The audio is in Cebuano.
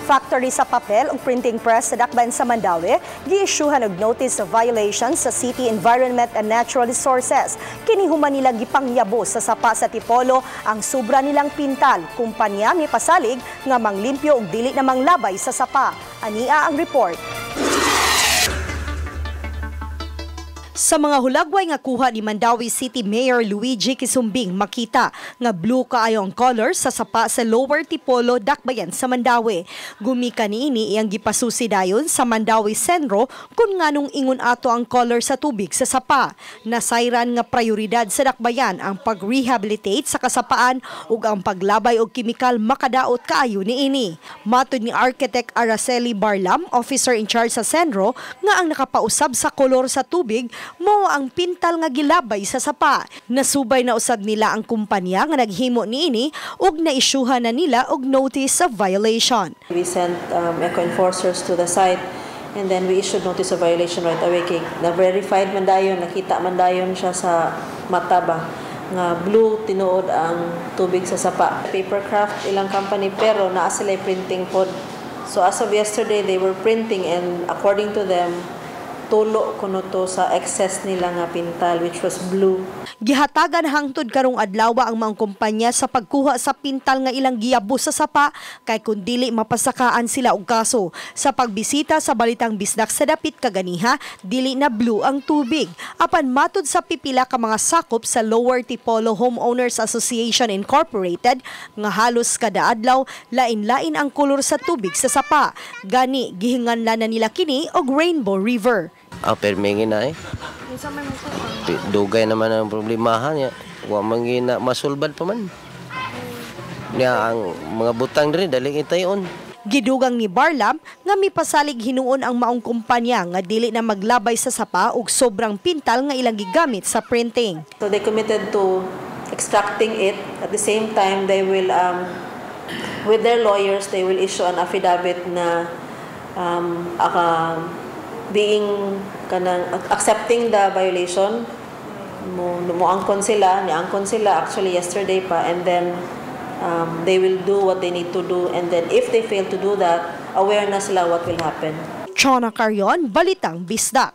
Factory sa papel ug printing press sa Dakbayan sa Mandaue giisyuhan og notice of violation sa City Environment and Natural Resources. Kini human nila gipangyabo sa sapa sa Tipolo ang sobra nilang pintal. Kumpanya mipasalig nga manglimpyo ug dili na manglabay sa sapa. Ania ang report. Sa mga hulagway nga kuha ni Mandaue City Mayor Luigi Quisumbing, makita nga blue kaayo ang color sa sapa sa Lower Tipolo, Dakbayan sa Mandaue. Gumika niini iyang gipasusi dayon sa Mandaue Senro kung nganong ingon ato ang color sa tubig sa sapa. Nasayran nga prioridad sa Dakbayan ang pag-rehabilitate sa kasapaan ug ang paglabay og kimikal makadaot kaayo niini. Matod ni Architect Araceli Barlam, officer in charge sa Senro, nga ang nakapausab sa kolor sa tubig mao ang pintal nga gilabay sa sapa. Nasubay na usab nila ang kumpanya nga naghimo niini ug naisyuhan na nila og notice of violation. We sent eco-enforcers to the site and then we issued notice of violation right away. Kay na-verified man dayon, nakita man dayon siya sa mata ba nga blue tinuod ang tubig sa sapa. Papercraft ilang company, pero naa sila printing pod. So as of yesterday, they were printing and according to them, tulo kuno to sa excess nila nga pintal, which was blue. Gihatagan hangtod karong adlaw ang mga kumpanya sa pagkuha sa pintal nga ilang giyabo sa sapa kay kun dili mapasakaan sila og kaso. Sa pagbisita sa Balitang Bisdak sa dapit kaganiha, dili na blue ang tubig. Apan matud sa pipila ka mga sakop sa Lower Tipolo Homeowners Association Incorporated nga halos kada adlaw lain-lain ang kolor sa tubig sa sapa. Gani gihinganlan na nila kini og Rainbow River. Ah, permingin na eh. Dugay naman ang problemahan niya. Wa man gina masulbad pa man. Niya ang mga butang diri dali itayon. Gidugang ni Barlam nga mipasalig hinuon ang maong kumpanya nga dili na maglabay sa sapa og sobrang pintal nga ilang gigamit sa printing. So they committed to extracting it. At the same time, they will, with their lawyers, they will issue an affidavit na being kanang accepting the violation. Mo angkon sila, niangkon sila actually yesterday pa, and then they will do what they need to do, and then if they fail to do that, aware na sila what will happen. Chona Carion, Balitang Bisdak.